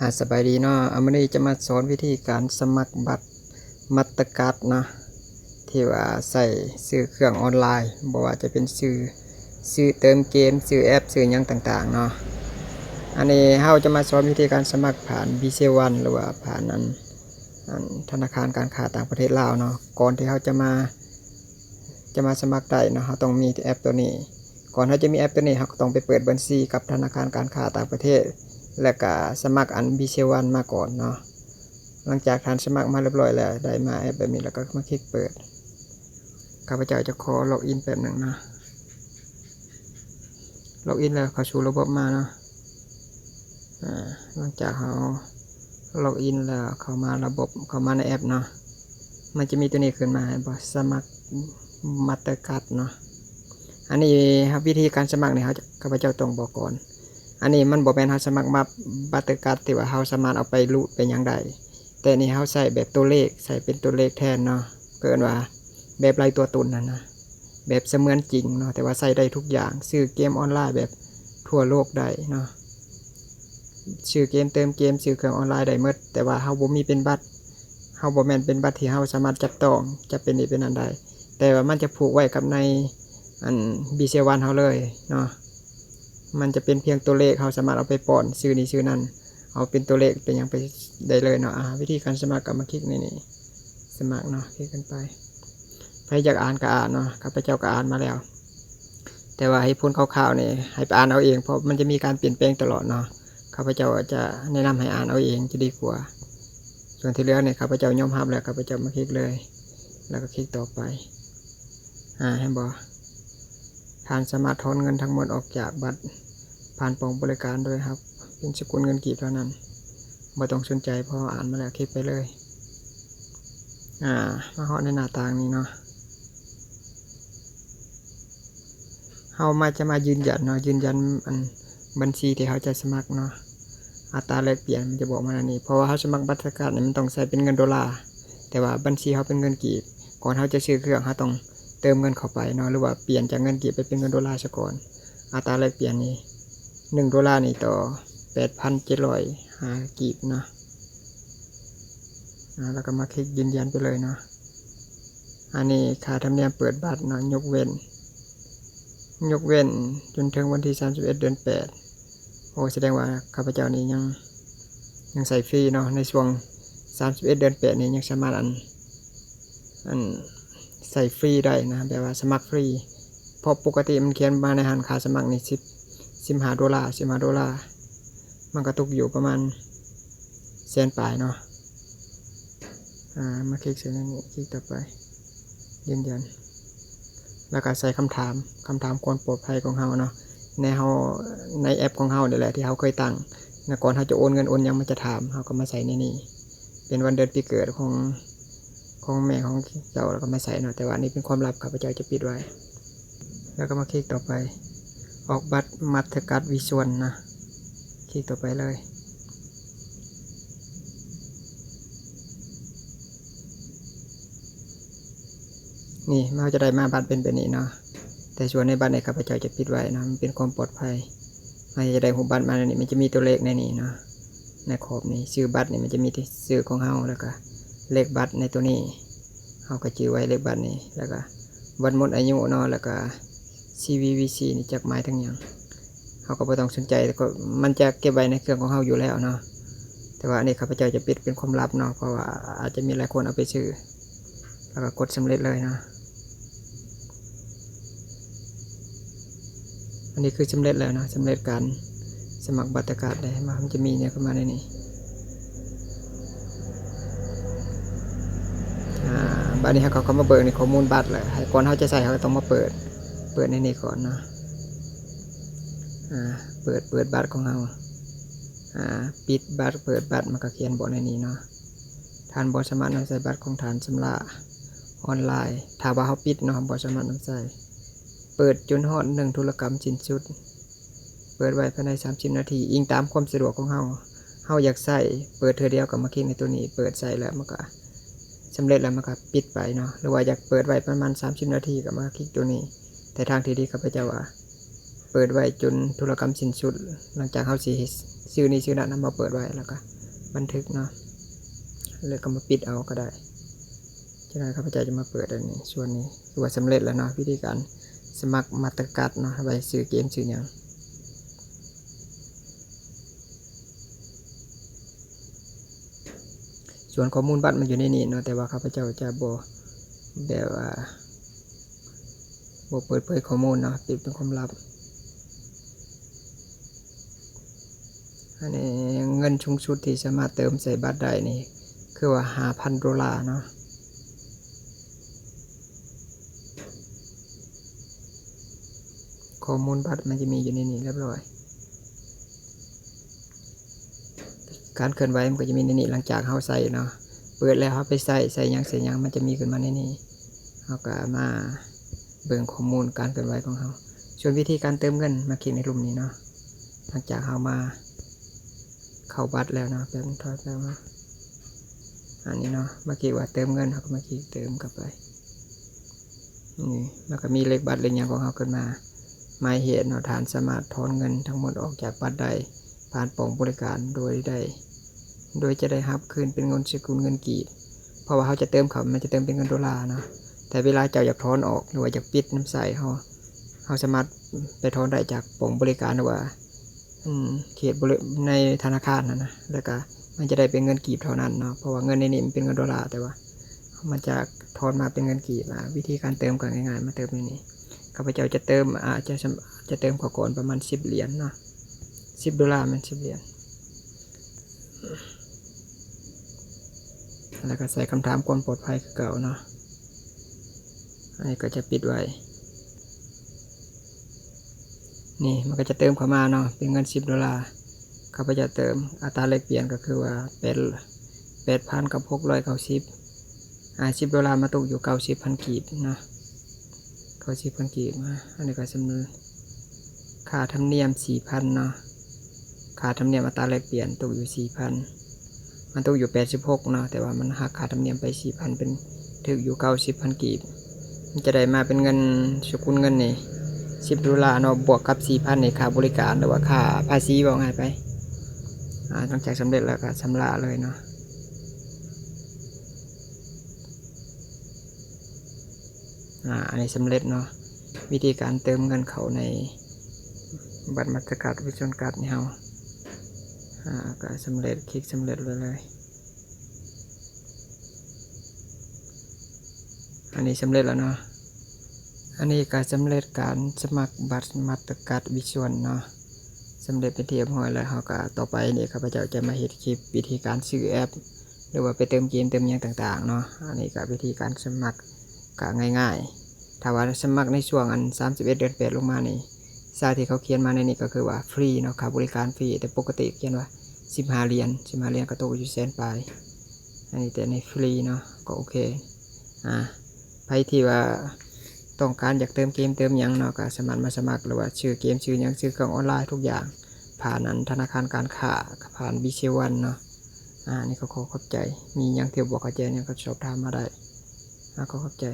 ອາ ສະບາຍດີເນາະ ອາ ມື້ນີ້ຈະມາສອນວິທີການສະໝັກບັດ Mastercard ເນາະ ທີ່ວ່າໃຊ້ຊື້ເຄື່ອງອອນລາຍ ບໍ່ວ່າຈະເປັນຊື້ ຊື້ເຕີມເກມ ຊື້ແອັບ ຊື້ຫຍັງຕ່າງໆເນາະ. ອັນນີ້ເຮົາຈະມາສອນວິທີການສະໝັກຜ່ານ BCEL One ຫຼືວ່າຜ່ານອັນ ອັນທະນາຄານການຄ້າຕ່າງປະເທດລາວເນາະ. ກ່ອນທີ່ເຮົາຈະມາ ຈະມາສະໝັກໄດ້ເນາະ ເຮົາຕ້ອງມີແອັບໂຕນີ້. ກ່ອນເຮົາຈະມີແອັບໂຕນີ້ ເຮົາກໍຕ້ອງໄປເປີດບັນຊີກັບທະນາຄານການຄ້າຕ່າງປະເທດ ແລ້ວກະສະໝັກອັນ BCEL One ມາກ່ອນເນາະ. ຫຼັງຈາກທ່ານສະໝັກມາຮຽບຮ້ອຍແລ້ວ ໄດ້ມາແອັບແບບນີ້ ແລ້ວກໍມາຄລິກເປີດ. ຂ້າພະເຈົ້າຈະຂໍລັອກອິນແປັບໜຶ່ງເນາະ. ລັອກອິນແລ້ວເຂົ້າສູ່ລະບົບມາເນາະ. ອາ ຫຼັງຈາກເຮົາລັອກອິນແລ້ວ ເຂົ້າມາລະບົບ ເຂົ້າມາໃນແອັບເນາະ ມັນຈະມີໂຕນີ້ຂຶ້ນມາ ເຫັນບໍ່? ສະໝັກ Mastercard ເນາະ. ອັນນີ້ວິທີການສະໝັກນີ້ ເຮົາ ຂ້າພະເຈົ້າຕ້ອງບອກກ່ອນ ອັນນີ້ມັນບໍ່ແມ່ນເຮົາສະໝັກ Mastercard ທີ່ວ່າເຮົາສາມາດເອົາໄປຮູດໄປຫຍັງໄດ້ ແຕ່ນີ້ເຮົາໃຊ້ແບບຕົວເລກ ໃຊ້ເປັນຕົວເລກແທນເນາະ ເອີ້ນວ່າແບບລາຍຕົວຕົນຫັ້ນນະ ແບບສະເໝືອນຈິງເນາະ ແຕ່ວ່າໃຊ້ໄດ້ທຸກຢ່າງ ຊື້ເກມອອນລາຍແບບທົ່ວໂລກໄດ້ເນາະ ຊື້ເກມ ເຕີມເກມ ຊື້ເຄື່ອງອອນລາຍໄດ້ໝົດ ແຕ່ວ່າເຮົາບໍ່ມີເປັນບັດ ເຮົາບໍ່ແມ່ນເປັນບັດທີ່ເຮົາສາມາດຈັບຕ້ອງ ຈະເປັນນີ້ເປັນນັ້ນໄດ້ ແຕ່ວ່າມັນຈະຜູກໄວ້ກັບໃນອັນ BCEL One ເຮົາເລີຍເນາະ. ມັນຈະເປັນພຽງຕົວເລກ ເຮົາສາມາດເອົາໄປປ້ອນຊື່ນີ້ຊື່ນັ້ນ ເອົາເປັນຕົວເລກເປັນຫຍັງໄປໄດ້ເລີຍເນາະ. ອາ ວິທີການສະໝັກກໍມາຄລິກໃນນີ້ ສະໝັກເນາະ ຄລິກຂຶ້ນໄປ. ໃຜຢາກອ່ານກໍອ່ານເນາະ ຂ້າພະເຈົ້າກໍອ່ານມາແລ້ວ ແຕ່ວ່າເຫດຜົນຄ່າວໆນີ້ໃຫ້ໄປອ່ານເອົາເອງ ເພາະມັນຈະມີການປ່ຽນແປງຕະຫຼອດເນາະ. ຂ້າພະເຈົ້າຈະແນະນຳໃຫ້ອ່ານເອົາເອງຈະດີກວ່າ. ສ່ວນທີ່ເຫຼືອນີ້ ຂ້າພະເຈົ້າຍອມຮັບແລ້ວ ຂ້າພະເຈົ້າມາຄລິກເລີຍ ແລ້ວກໍຄລິກຕໍ່ໄປ. ອາ ເຫັນບໍ່? ທ່ານສາມາດຖອນເງິນທັງໝົດອອກຈາກບັດຜ່ານປ່ອງບໍລິການໂດຍຮັບເປັນສະກຸນເງິນກີບເທົ່ານັ້ນ. ບໍ່ຕ້ອງສົນໃຈ ເພາະເຮົາອ່ານມາແລ້ວ ຄລິກໄປເລີຍ. ອາ ມາຮອດໃນໜ້າຕ່າງນີ້ເນາະ ເຮົາມາ ຈະມາຢືນຢັນເນາະ ຢືນຢັນອັນບັນຊີທີ່ເຮົາຈະສະໝັກເນາະ. ອັດຕາແລກປ່ຽນມັນຈະບອກມາແນວນີ້ ເພາະວ່າເຮົາສະໝັກບັດສະໝັກກາດນີ້ ມັນຕ້ອງໃຊ້ເປັນເງິນໂດລາ ແຕ່ວ່າບັນຊີເຮົາເປັນເງິນກີບ. ກ່ອນເຮົາຈະຊື້ເຄື່ອງ ເຮົາຕ້ອງເຕີມເງິນເຂົ້າໄປເນາະ ຫຼືວ່າປ່ຽນຈາກເງິນກີບໄປເປັນເງິນໂດລາສາກ່ອນ. ອັດຕາແລກປ່ຽນນີ້ ໜຶ່ງໂດລານີ້ຕໍ່ແປດພັນເຈັດຮ້ອຍຫ້າກີບເນາະ. ອາ ແລ້ວກໍມາຄລິກຢືນຢັນໄປເລີຍເນາະ. ອັນນີ້ຄ່າທຳນຽມເປີດບັດເນາະ ຍົກເວັ້ນ ຍົກເວັ້ນຈົນເຖິງວັນທີສາມສິບເອັດ ເດືອນແປດ. ໂອ້ ສະແດງວ່າຂ້າພະເຈົ້ານີ້ຍັງ ຍັງໃຊ້ຟຣີເນາະ ໃນຊ່ວງສາມສິບເອັດ ເດືອນແປດນີ້ ຍັງສາມາດອັນ ອັນໃຊ້ຟຣີໄດ້ນະ ແບບວ່າສະໝັກຟຣີ ເພາະປົກກະຕິມັນຂຽນມາໃນຫັ້ນ ຄ່າສະໝັກນີ້ສິບ ສິບຫ້າໂດລາ ສິບຫ້າໂດລາ ມັນກໍຕົກຢູ່ປະມານແສນປາຍເນາະ. ອາ ມາຄລິກໃສ່ໃນນີ້ ຄລິກຕໍ່ໄປ ຢືນຢັນ ແລ້ວກໍໃສ່ຄຳຖາມ ຄຳຖາມຄວາມປອດໄພຂອງເຮົາເນາະ ໃນເຮົາ ໃນແອັບຂອງເຮົານີ້ແຫຼະ ທີ່ເຮົາເຄີຍຕັ້ງ ແລ້ວກ່ອນເຮົາຈະໂອນເງິນໂອນຫຍັງ ມັນຈະຖາມ ເຮົາກໍມາໃສ່ໃນນີ້ ເປັນວັນເດືອນປີເກີດຂອງ ຂອງແມ່ຂອງເຈົ້າ ແລ້ວກໍມາໃສ່ເນາະ ແຕ່ວ່າອັນນີ້ເປັນຄວາມລັບ ຂ້າພະເຈົ້າຈະປິດໄວ້. ແລ້ວກໍມາຄລິກຕໍ່ໄປ ອອກບັດ Mastercard Visual ນະ ຄລິກຕໍ່ໄປເລີຍ. ນີ້ ເຮົາຈະໄດ້ມາບັດເປັນແບບນີ້ເນາະ ແຕ່ສ່ວນໃນບັດນີ້ ຂ້າພະເຈົ້າຈະປິດໄວ້ເນາະ ມັນເປັນຄວາມປອດໄພ. ເຮົາຈະໄດ້ຮູບບັດມາໃນນີ້ ມັນຈະມີຕົວເລກໃນນີ້ເນາະ ໃນຂອບນີ້ ຊື່ບັດນີ້ ມັນຈະມີແຕ່ຊື່ຂອງເຮົາ ແລ້ວກໍເລກບັດໃນຕົວນີ້ ເຮົາກໍຈື່ໄວ້ເລກບັດນີ້ ແລ້ວກໍວັນໝົດອາຍຸເນາະ ແລ້ວກໍ CVC ນີ້ຈັກໝາຍເຖິງຫຍັງ ເຮົາກໍບໍ່ຕ້ອງສົນໃຈ ແລ້ວກໍມັນຈະເກັບໄວ້ໃນເຄື່ອງຂອງເຮົາຢູ່ແລ້ວເນາະ ແຕ່ວ່າອັນນີ້ຂ້າພະເຈົ້າຈະປິດເປັນຄວາມລັບເນາະ ເພາະວ່າອາດຈະມີຫຼາຍຄົນເອົາໄປຊື້ ແລ້ວກໍກົດສຳເລັດເລີຍເນາະ. ອັນນີ້ຄືສຳເລັດແລ້ວເນາະ ສຳເລັດການສະໝັກບັດສະໝັກກາດໄດ້ ເຫັນບໍ່ ມັນຈະມີແນວຂຶ້ນມາໃນນີ້. ອາ ບາດນີ້ເຮົາກໍເຂົ້າມາເບິ່ງໃນຂໍ້ມູນບັດແລ້ວ ໃຫ້ ກ່ອນເຮົາຈະໃຊ້ ເຮົາກໍຕ້ອງມາເປີດ ເປີດໃນນີ້ກ່ອນເນາະ. ອາ ເປີດ ເປີດບັດຂອງເຮົາ ອາ ປິດບັດ ເປີດບັດ ມັນກໍຂຽນບອກໃນນີ້ເນາະ ທ່ານບໍ່ສາມາດນຳໃຊ້ບັດຂອງທ່ານຊຳລະອອນລາຍ ຖ້າວ່າເຮົາປິດເນາະ ເຮົາບໍ່ສາມາດນຳໃຊ້. ເປີດຈົນຮອດໜຶ່ງທຸລະກຳສິ້ນສຸດ ເປີດໄວ້ພາຍໃນສາມສິບນາທີ ອີງຕາມຄວາມສະດວກຂອງເຮົາ ເຮົາຢາກໃຊ້ເປີດເທື່ອດຽວກໍມາຄລິກໃນຕົວນີ້ ເປີດໃຊ້ແລ້ວມັນກໍສຳເລັດແລ້ວ ມັນກໍປິດໄປເນາະ ຫຼືວ່າຢາກເປີດໄວ້ປະມານສາມສິບນາທີກໍມາຄລິກຕົວນີ້ ແຕ່ທາງທີ່ດີຂ້າພະເຈົ້າວ່າ ເປີດໄວ້ຈົນທຸລະກຳສິ້ນສຸດ ຫຼັງຈາກເຮົາຊິ ຊື່ນີ້ຊື່ນັ້ນນຳມາເປີດໄວ້ ແລ້ວກໍບັນທຶກເນາະ ແລ້ວກໍມາປິດເອົາກໍໄດ້. ຈັກໜ້ອຍຂ້າພະເຈົ້າຈະມາເປີດອັນນີ້ ສ່ວນນີ້ ຄືວ່າສຳເລັດແລ້ວເນາະ ວິທີການສະໝັກ Mastercard ເນາະ ໄວ້ຊື້ເກມຊື້ຫຍັງ. ສ່ວນຂໍ້ມູນບັດມັນຢູ່ໃນນີ້ເນາະ ແຕ່ວ່າຂ້າພະເຈົ້າຈະບໍ່ ແບບວ່າ ບໍ່ເປີດເຜີຍຂໍ້ມູນເນາະ ປິດເປັນຄວາມລັບ. ອັນນີ້ເງິນສູງສຸດທີ່ສາມາດເຕີມໃສ່ບັດໄດ້ນີ້ ຄືວ່າຫ້າພັນໂດລາເນາະ. ຂໍ້ມູນບັດມັນຈະມີຢູ່ໃນນີ້ຮຽບຮ້ອຍ. ການເຄື່ອນໄຫວມັນກໍຈະມີໃນນີ້ ຫຼັງຈາກເຮົາໃຊ້ເນາະ ເປີດແລ້ວເຮົາໄປໃຊ້ ໃຊ້ຫຍັງ ໃຊ້ຫຍັງ ມັນຈະມີຂຶ້ນມາໃນນີ້. ເຮົາກໍມາເບິ່ງຂໍ້ມູນການເຄື່ອນໄຫວຂອງເຮົາ. ສ່ວນວິທີການເຕີມເງິນ ມາຄລິກໃນລຸ່ມນີ້ເນາະ ຫຼັງຈາກເຮົາມາເຂົ້າບັດແລ້ວເນາະ ແປັບໜຶ່ງ ຖອຍແປັບມາ ອັນນີ້ເນາະ ມາຄລິກວ່າເຕີມເງິນ ເຮົາກໍມາຄລິກເຕີມເຂົ້າໄປ. ນີ້ ແລ້ວກໍມີເລກບັດເລກຫຍັງຂອງເຮົາຂຶ້ນມາ ໝາຍເຫດເນາະ ທ່ານສາມາດຖອນເງິນທັງໝົດອອກຈາກບັດໄດ້ ຜ່ານປ່ອງບໍລິການໂດຍໄດ້ ໂດຍຈະໄດ້ຮັບຄືນເປັນເງິນສະກຸນເງິນກີບ ເພາະວ່າເຮົາຈະເຕີມເຂົ້າ ມັນຈະເຕີມເປັນເງິນໂດລາເນາະ. ແຕ່ເວລາເຈົ້າຢາກຖອນອອກ ຫຼືວ່າຢາກປິດນຳໃຊ້ ເຮົາ ເຮົາສາມາດໄປຖອນໄດ້ຈາກປ່ອງບໍລິການ ຫຼືວ່າ ອືມ ເຂດບໍລິ ໃນທະນາຄານຫັ້ນນະ ແລ້ວກະມັນຈະໄດ້ເປັນເງິນກີບເທົ່ານັ້ນເນາະ ເພາະວ່າເງິນໃນນີ້ມັນເປັນເງິນໂດລາ ແຕ່ວ່າມັນຈະຖອນມາເປັນເງິນກີບ. ອາ ວິທີການເຕີມກໍງ່າຍໆ ມາເຕີມໃນນີ້ ຂ້າພະເຈົ້າຈະເຕີມ ອາດຈະ ຈະເຕີມເຂົ້າກ່ອນປະມານສິບຫຼຽນເນາະ ສິບໂດລາ ແມ່ນສິບຫຼຽນ. ແລ້ວກໍໃສ່ຄຳຖາມຄວາມປອດໄພຄືເກົ່າເນາະ ອັນນີ້ກໍຈະປິດໄວ້. ນີ້ມັນກໍຈະເຕີມເຂົ້າມາເນາະ ເປັນເງິນສິບໂດລາ. ຂ້າພະເຈົ້າເຕີມ ອັດຕາແລກປ່ຽນກໍຄືວ່າແປດ ແປດພັນກັບຫົກຮ້ອຍເກົ້າສິບ ອາ ສິບໂດລາມາຕົກຢູ່ເກົ້າສິບພັນກີບເນາະ ເກົ້າສິບພັນກີບ. ອາ ອັນນີ້ກໍສຳ ຄ່າທຳນຽມສີ່ພັນເນາະ ຄ່າທຳນຽມອັດຕາແລກປ່ຽນຕົກຢູ່ສີ່ພັນ ມັນຕົກຢູ່ແປດສິບຫົກເນາະ ແຕ່ວ່າມັນຫັກຄ່າທຳນຽມໄປສີ່ພັນ ເປັນ ຖືກຢູ່ເກົ້າສິບພັນກີບ. ມັນຈະໄດ້ມາເປັນເງິນ ສະກຸນເງິນນີ້ສິບໂດລາເນາະ ບວກກັບສີ່ພັນນີ້ ຄ່າບໍລິການ ຫຼືວ່າຄ່າພາສີ ເວົ້າງ່າຍໄປ. ອາ ຫຼັງຈາກສຳເລັດແລ້ວກໍຊຳລະເລີຍເນາະ. ອາ ອັນນີ້ສຳເລັດເນາະ ວິທີການເຕີມເງິນເຂົ້າໃນບັດ Mastercard Vision Card ນີ້ເຮົາ ອາ ກໍສຳເລັດ ຄລິກສຳເລັດໄວ້ເລີຍ. ອັນນີ້ສຳເລັດແລ້ວເນາະ ອັນນີ້ກໍສຳເລັດການສະໝັກບັດ Mastercard Vision ເນາະ ສຳເລັດເປັນທີ່ຮຽບຮ້ອຍແລ້ວ. ເຮົາກໍ ຕໍ່ໄປນີ້ຂ້າພະເຈົ້າຈະມາເຮັດຄລິບວິທີການຊື້ແອັບ ຫຼືວ່າໄປເຕີມເກມເຕີມຫຍັງຕ່າງໆເນາະ. ອັນນີ້ກໍວິທີການສະໝັກກໍງ່າຍໆ ຖ້າວ່າສະໝັກໃນຊ່ວງອັນສາມສິບເອັດເດືອນແປດລົງມານີ້ ຊາທີ່ເຂົາຂຽນມາໃນນີ້ກໍຄືວ່າຟຣີເນາະ ຄ່າບໍລິການຟຣີ ແຕ່ປົກກະຕິຂຽນວ່າສິບຫ້າຫຼຽນ ສິບຫ້າຫຼຽນກໍຕົກຢູ່ແສນປາຍ. ອັນນີ້ແຕ່ໃນຟຣີເນາະ ກໍໂອເຄ. ອາ ໃຜທີ່ວ່າຕ້ອງການຢາກເຕີມເກມເຕີມຫຍັງເນາະ ກໍສາມາດມາສະໝັກ ຫຼືວ່າຊື້ເກມ ຊື້ຫຍັງ ຊື້ເຄື່ອງອອນລາຍທຸກຢ່າງ ຜ່ານອັນທະນາຄານການຄ້າ ຜ່ານ BCEL One ເນາະ. ອາ ນີ້ກໍຂໍຂອບໃຈ ມີຫຍັງທີ່ບໍ່ເຂົ້າໃຈຫຍັງກໍສອບຖາມມາໄດ້. ອາ ຂໍຂອບໃຈ.